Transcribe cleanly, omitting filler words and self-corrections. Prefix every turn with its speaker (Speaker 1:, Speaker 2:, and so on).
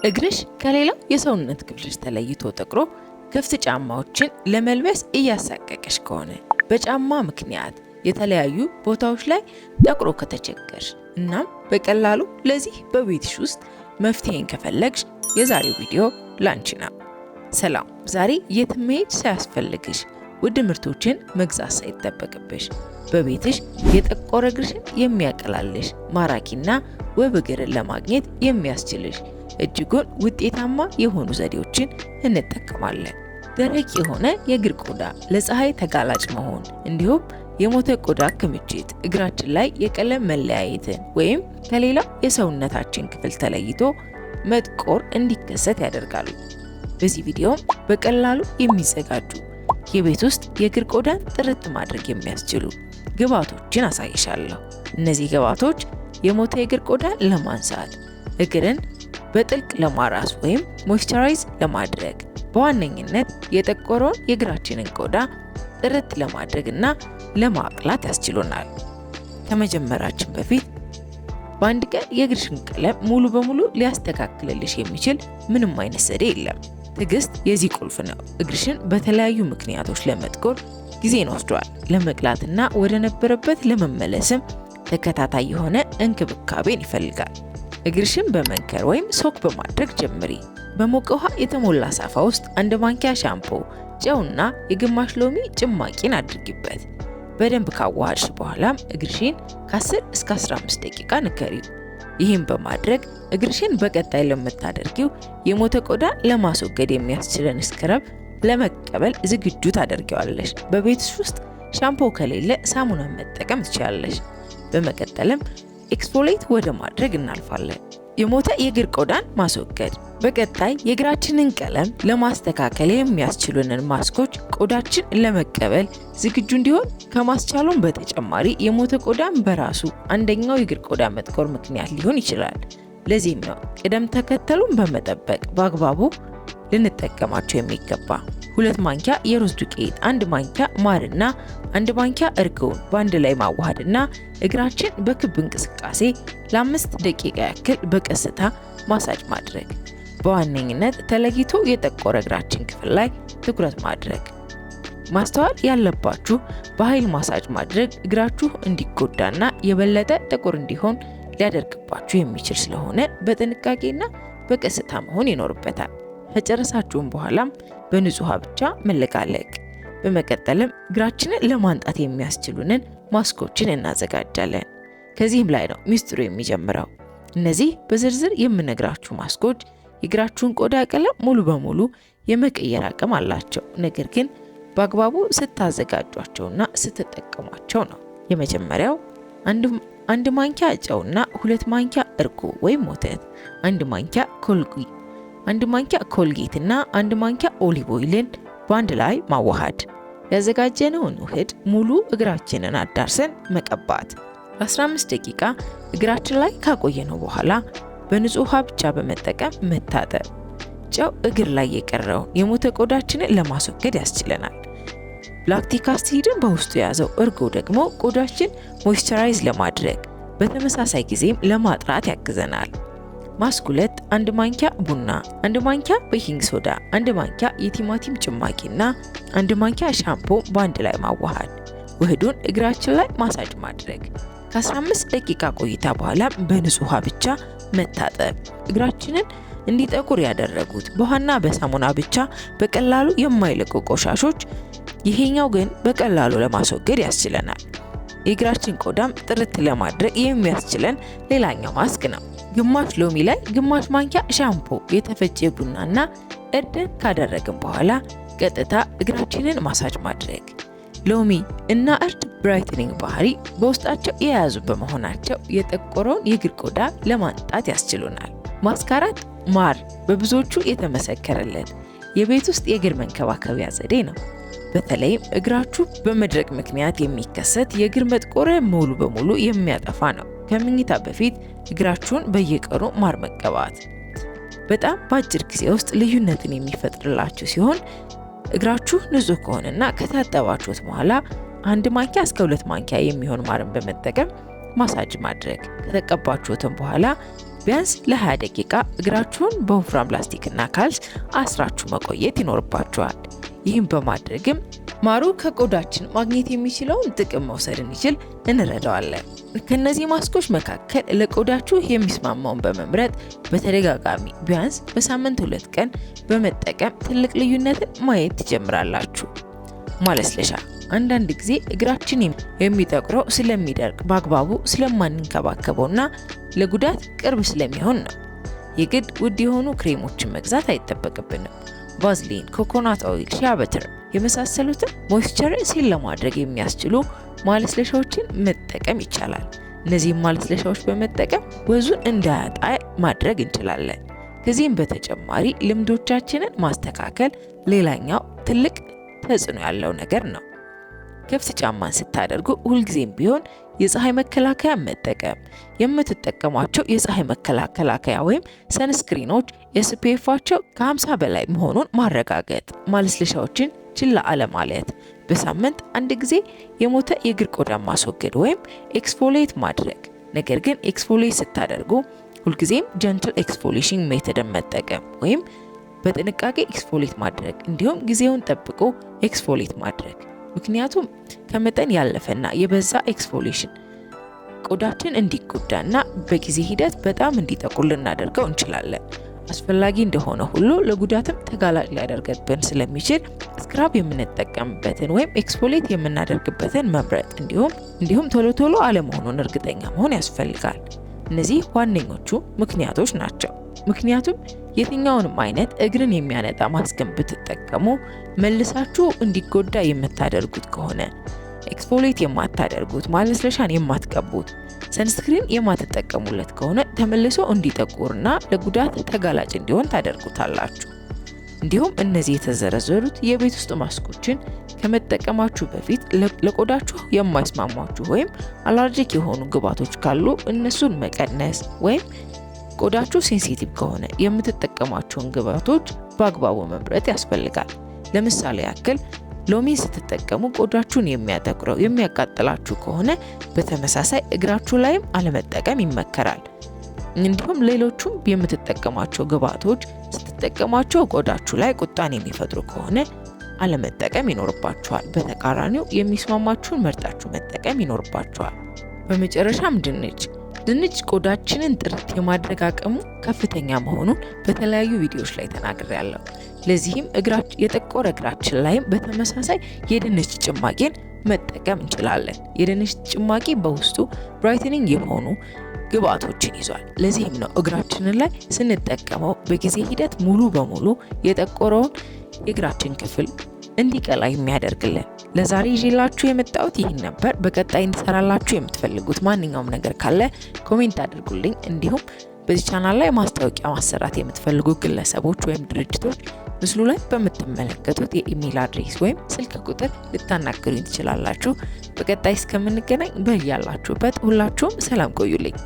Speaker 1: እግርሽ ከሌላው የሰውነት ክፍልሽ ተለይቶ ጠቁሮ ክፍት ጫማዎችን ለመልበስ እያሳቀቀሽ ከሆነ፣ በጫማ ምክንያት የተለያዩ ቦታዎች ላይ ጠቁሮ ከተቸገርሽ፣ እናም በቀላሉ ለዚህ በቤትሽ ውስጥ መፍትሄን ከፈለግሽ የዛሬው ቪዲዮ ላንቺ ነው። ሰላም፣ ዛሬ የትም መሄድ ሳያስፈልግሽ፣ ውድ ምርቶችን መግዛት ሳይጠበቅብሽ በቤትሽ የጠቆረ እግርሽን የሚያቀላልሽ ማራኪና ውብ እግርን ለማግኘት የሚያስችልሽ እጅጉን ውጤታማ የሆኑ ዘዴዎችን እንጠቀማለን። ደረቅ የሆነ የእግር ቆዳ፣ ለፀሐይ ተጋላጭ መሆን እንዲሁም የሞተ ቆዳ ክምችት እግራችን ላይ የቀለም መለያየትን ወይም ከሌላው የሰውነታችን ክፍል ተለይቶ መጥቆር እንዲከሰት ያደርጋሉ። በዚህ ቪዲዮም በቀላሉ የሚዘጋጁ የቤት ውስጥ የእግር ቆዳን ጥርት ማድረግ የሚያስችሉ ግብዓቶችን አሳይሻለሁ። እነዚህ ግብዓቶች የሞተ የእግር ቆዳን ለማንሳት፣ እግርን በጥልቅ ለማራስ ወይም moisturize ለማድረግ፣ በዋነኝነት የጠቆረውን የእግራችንን ቆዳ ጥርት ለማድረግ እና ለማቅላት ያስችሉናል። ከመጀመራችን በፊት በአንድ ቀን የእግርሽን ቀለም ሙሉ በሙሉ ሊያስተካክልልሽ የሚችል ምንም አይነት ዘዴ የለም። ትዕግስት የዚህ ቁልፍ ነው። እግርሽን በተለያዩ ምክንያቶች ለመጥቆር ጊዜን ወስዷል። ለመቅላትና ወደ ነበረበት ለመመለስም ተከታታይ የሆነ እንክብካቤን ይፈልጋል። እግርሽን በመንከር ወይም soak በማድረግ ጀምሪ። በሞቀ ውሃ የተሞላ ሳፋ ውስጥ አንድ ማንኪያ ሻምፖ፣ ጨውና የግማሽ ሎሚ ጭማቂን አድርጊበት። በደንብ ካዋሃድሽ በኋላም እግርሽን ከ10 እስከ 15 ደቂቃ ንከሪው። ይህም በማድረግ እግርሽን በቀጣይ ለምታደርጊው የሞተ ቆዳ ለማስወገድ የሚያስችለን scrub ለመቀበል ዝግጁ ታደርጊዋለሽ። በቤትሽ ውስጥ ሻምፖ ከሌለ ሳሙና መጠቀም ትችላለሽ። በመቀጠልም exfoliate ወደ ማድረግ እናልፋለን። የሞተ የእግር ቆዳን ማስወገድ። በቀጣይ የእግራችንን ቀለም ለማስተካከል የሚያስችሉንን ማስኮች ቆዳችን ለመቀበል ዝግጁ እንዲሆን ከማስቻሉም በተጨማሪ የሞተ ቆዳን በራሱ አንደኛው የእግር ቆዳ መጥቆር ምክንያት ሊሆን ይችላል። ለዚህም ነው ቅደም ተከተሉን በመጠበቅ በአግባቡ ልንጠቀማቸው የሚገባ። 2 ማንኪያ የሩዝ ዱቄት፣ 1 ማንኪያ ማርና 1 ማንኪያ እርጎውን በአንድ ላይ ማዋሃድና እግራችን በክብ እንቅስቃሴ ለ5 ደቂቃ ያክል በቀስታ ማሳጅ ማድረግ። በዋነኝነት ተለይቶ የጠቆረ እግራችን ክፍል ላይ ትኩረት ማድረግ። ማስተዋል ያለባችሁ በኃይል ማሳጅ ማድረግ እግራችሁ እንዲጎዳና የበለጠ ጥቁር እንዲሆን ሊያደርግባችሁ የሚችል ስለሆነ በጥንቃቄና በቀስታ መሆን ይኖርበታል። ከጨረሳችሁም በኋላም በንጹህ ውሃ ብቻ መለቃለቅ። በመቀጠልም እግራችንን ለማንጣት የሚያስችሉንን ማስኮችን እናዘጋጃለን። ከዚህም ላይ ነው ሚስጥሩ የሚጀምረው። እነዚህ በዝርዝር የምነግራችሁ ማስኮች የእግራችሁን ቆዳ ቀለም ሙሉ በሙሉ የመቀየር አቅም አላቸው። ነገር ግን በአግባቡ ስታዘጋጇቸውና ስትጠቀሟቸው ነው። የመጀመሪያው 1 ማንኪያ ጨውና 2 ማንኪያ እርጎ ወይም ወተት፣ 1 ማንኪያ ኮልጌት እና 1 ማንኪያ olive oil ን በአንድ ላይ ማዋሃድ። ያዘጋጀነውን ውህድ ሙሉ እግራችንን አዳርሰን መቀባት። ለ15 ደቂቃ እግራችን ላይ ካቆየነው በኋላ በንጹህ ውሃ ብቻ በመጠቀም መታጠብ። ጨው እግር ላይ የቀረውን የሞተ ቆዳችንን ለማስወገድ ያስችለናል። Lactic acid ን በውስጡ የያዘው እርጎ ደግሞ ቆዳችን moisturize ለማድረግ በተመሳሳይ ጊዜም ለማጥራት ያግዘናል። ማስክ 2፣ 1 ማንኪያ ቡና፣ 1 ማንኪያ baking soda፣ 1 ማንኪያ የቲማቲም ጭማቂና 1 ማንኪያ ሻምፖ በአንድ ላይ ማዋሃድ። ውህዱን እግራችን ላይ ማሳጅ ማድረግ። ከ15 ደቂቃ ቆይታ በኋላ በንጹህ ውሃ ብቻ መታጠብ። እግራችንን እንዲጠቁር ያደረጉት በውሃና በሳሙና ብቻ በቀላሉ የማይለቁ ቆሻሾች፣ ይሄኛው ግን በቀላሉ ለማስወገድ ያስችለናል። የእግራችን ቆዳም ጥርት ለማድረግ የሚያስችለን ሌላኛው ማስክ ነው። ግማሽ ሎሚ ላይ ግማሽ ማንኪያ ሻምፖ፣ የተፈጨ ቡናና እርድን ካደረግን በኋላ ቀጥታ እግራችንን ማሳጅ ማድረግ። ሎሚ እና እርድ brightening ባህሪ በውስጣቸው የያዙ በመሆናቸው የጠቆረውን የእግር ቆዳ ለማንጣት ያስችሉናል። ማስክ 4፣ ማር በብዙዎቹ የተመሰከረለት የቤት ውስጥ የእግር መንከባከቢያ ዘዴ ነው። በተለይም እግራችሁ በመድረቅ ምክንያት የሚከሰት የእግር መጥቆሪያ ሙሉ በሙሉ የሚያጠፋ ነው። ከመኝታ በፊት እግራችሁን በየቀኑ ማር መቀባት በጣም በአጭር ጊዜ ውስጥ ልዩነትን የሚፈጥርላችሁ ሲሆን እግራችሁ ንጹህ ከሆነና ከታጠባችሁት በኋላ 1 ማንኪያ እስከ 2 ማንኪያ የሚሆን ማርን በመጠቀም ማሳጅ ማድረግ፣ ከተቀባችሁትም በኋላ ቢያንስ ለ20 ደቂቃ እግራችሁን በወፍራም ላስቲክና ካልስ አስራችሁ መቆየት ይኖርባችኋል። ይህም በማድረግም ማሩ ከቆዳችን ማግኘት የሚችለውን ጥቅም መውሰድ እንዲችል እንረዳዋለን። ከነዚህ ማስኮች መካከል ለቆዳችሁ የሚስማማውን በመምረጥ በተደጋጋሚ ቢያንስ በሳምንት 2 ቀን በመጠቀም ትልቅ ልዩነትን ማየት ትጀምራላችሁ። ማለስለሻ። አንዳንድ ጊዜ እግራችን የሚጠቁረው ስለሚደርቅ፣ በአግባቡ ስለማንንከባከበውና ለጉዳት ቅርብ ስለሚሆን ነው። የግድ ውድ የሆኑ ክሬሞችን መግዛት አይጠበቅብንም። ቫዝሊን፣ coconut oil፣ shea butter የመሳሰሉትን moisture seal ለማድረግ የሚያስችሉ ማለስለሻዎችን መጠቀም ይቻላል። እነዚህም ማለስለሻዎች በመጠቀም ወዙን እንዳያጣ ማድረግ እንችላለን። ከዚህም በተጨማሪ ልምዶቻችንን ማስተካከል ሌላኛው ትልቅ ተጽዕኖ ያለው ነገር ነው። ክፍት ጫማን ስታደርጉ ሁልጊዜም ቢሆን የፀሐይ መከላከያ መጠቀም፣ የምትጠቀሟቸው የፀሐይ መከላከያ ወይም sunscreen ኖች SPF ኣቸው ከ50 በላይ መሆኑን ማረጋገጥ፣ ማለስለሻዎችን ችላ አለማለት፣ በሳምንት አንድ ጊዜ የሞተ የእግር ቆዳ ማስወገድ ወይም exfoliate ማድረግ። ነገር ግን exfoliate ስታደርጉ ሁልጊዜም gentle exfoliation method ን መጠቀም ወይም በጥንቃቄ exfoliate ማድረግ፣ እንዲሁም ጊዜውን ጠብቆ exfoliate ማድረግ። ምክንያቱም ከመጠን ያለፈና የበዛ exfoliation ቆዳችን እንዲጎዳና በጊዜ ሂደት በጣም እንዲጠቁር ልናደርገው እንችላለን። አስፈላጊ እንደሆነ ሁሉ ለጉዳትም ተጋላጭ ሊያደርገብን ስለሚችል scrub የምንጠቀምበትን ወይም exfoliate የምናደርግበትን መምረጥ እንዲሁም ቶሎ ቶሎ አለመሆኑን እርግጠኛ መሆን ያስፈልጋል። እነዚህ ዋነኞቹ ምክንያቶች ናቸው። ምክንያቱም የትኛውንም አይነት እግርን የሚያነጣ ማስክን ብትጠቀሙ መልሳችሁ እንዲጎዳ የምታደርጉት ከሆነ፣ exfoliate የማታደርጉት፣ ማለስለሻን የማትቀቡት፣ sunscreen የማትጠቀሙለት ከሆነ ተመልሶ እንዲጠቁርና ለጉዳት ተጋላጭ እንዲሆን ታደርጉታላችሁ። እንዲሁም እነዚህ የተዘረዘሩት የቤት ውስጥ ማስኮችን ከመጠቀማችሁ በፊት ለቆዳችሁ የማይስማሟችሁ ወይም allergic የሆኑ ግብአቶች ካሉ እነሱን መቀነስ ወይም ቆዳችሁ sensitive ከሆነ የምትጠቀሟቸውን ግብአቶች በአግባቡ መምረጥ ያስፈልጋል። ለምሳሌ ያክል ሎሚን ስትጠቀሙ ቆዳችሁን የሚያጠቁረው፣ የሚያቃጥላችሁ ከሆነ በተመሳሳይ እግራችሁ ላይም አለመጠቀም ይመከራል። እንዲሁም ሌሎቹም የምትጠቀሟቸው ግብአቶች ስትጠቀሟቸው ቆዳችሁ ላይ ቁጣን የሚፈጥሩ ከሆነ አለመጠቀም ይኖርባችኋል። በተቃራኒው የሚስማማችሁን መርጣችሁ መጠቀም ይኖርባችኋል። በመጨረሻም ድንች። ድንች ቆዳችንን ጥርት የማድረግ አቅሙ ከፍተኛ መሆኑን በተለያዩ ቪዲዮዎች ላይ ተናግሬያለሁ። ለዚህም የጠቆረ እግራችን ላይም በተመሳሳይ የድንች ጭማቂን መጠቀም እንችላለን። የድንች ጭማቂ በውስጡ brightening የሆኑ ግብአቶችን ይዟል። ለዚህም ነው እግራችንን ላይ ስንጠቀመው በጊዜ ሂደት ሙሉ በሙሉ የጠቆረውን የእግራችን ክፍል እንዲቀላ የሚያደርግልን። ለዛሬ ይዤላችሁ የመጣሁት ይህን ነበር። በቀጣይ እንድሰራላችሁ የምትፈልጉት ማንኛውም ነገር ካለ comment አድርጉልኝ። እንዲሁም በዚህ ቻናል ላይ ማስታወቂያ ማሰራት የምትፈልጉ ግለሰቦች ወይም ድርጅቶች ምስሉ ላይ በምትመለከቱት የ email address ወይም ስልክ ቁጥር ልታናግሩኝ ትችላላችሁ። በቀጣይ እስከምንገናኝ በያላችሁበት ሁላችሁም ሰላም ቆዩልኝ።